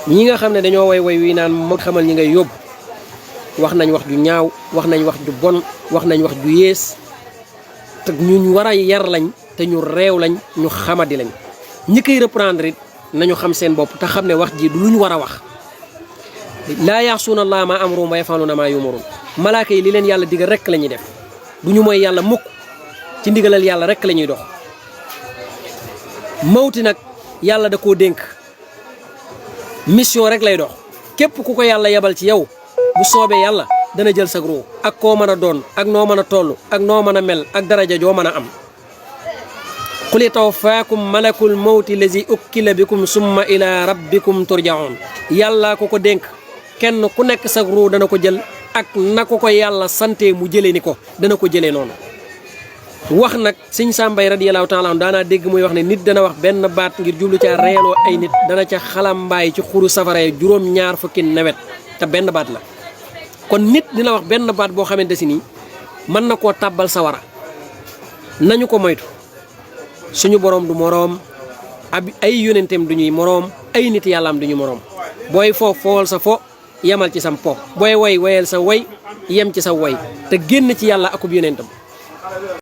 ñi nga xam ne dañoo way wi naan ma xamal ñi ngay yóbbu wax nañ wax ju ñaaw wax nañ wax ju bon wax nañ wax ju yées te ñu war a yar lañ te ñu réew lañ ñu xamadi lañ ñi koy reprendre it nañu xam seen bopp te xam ne wax ji du lu ñu war a wax laa yaasuuna allaha ma amruhum wa yafaluuna ma yumaruun malaaka yi li leen yàlla digal rek la ñuy def du ñu mooy yàlla mukk ci ndigalal yàlla rek la ñuy dox mawti nag yàlla da koo dénk mission rek lay dox képp ku ko yàlla yebal ci yow bu soobee yàlla dana jël sag ruu ak koo mën a doon ak noo mën a toll ak noo mën a mel ak daraja joo mën a am qul yatawaffaakum malakul mawti lazi ukkila bikum summa ila rabbikum turjaun yàlla ko dénk kenn ku nekk sag ruu dana ko jël ak na ko yàlla sante mu jëlee ni ko dana ko jëlee noonu wax nag sëñ Sàmbay radiyallahu taala anhu daanaa dégg muy wax ne nit dana wax benn baat ngir jublu ca reeloo ay nit dana ca xalambaay ci xuru safara juróom-ñaar fukki nawet te benn baat la kon nit dina wax benn baat boo xamante si nii mën na koo tàbbal sawara nañu ko moytu suñu boroom du moroom ay yónenteem du ñuy moroom ay nit yàllaam du ñu moroom booy fo fool sa fo yemal ci sam po booy woy woyal sa woy yem ci sa woy te génn ci yàlla akub yónentam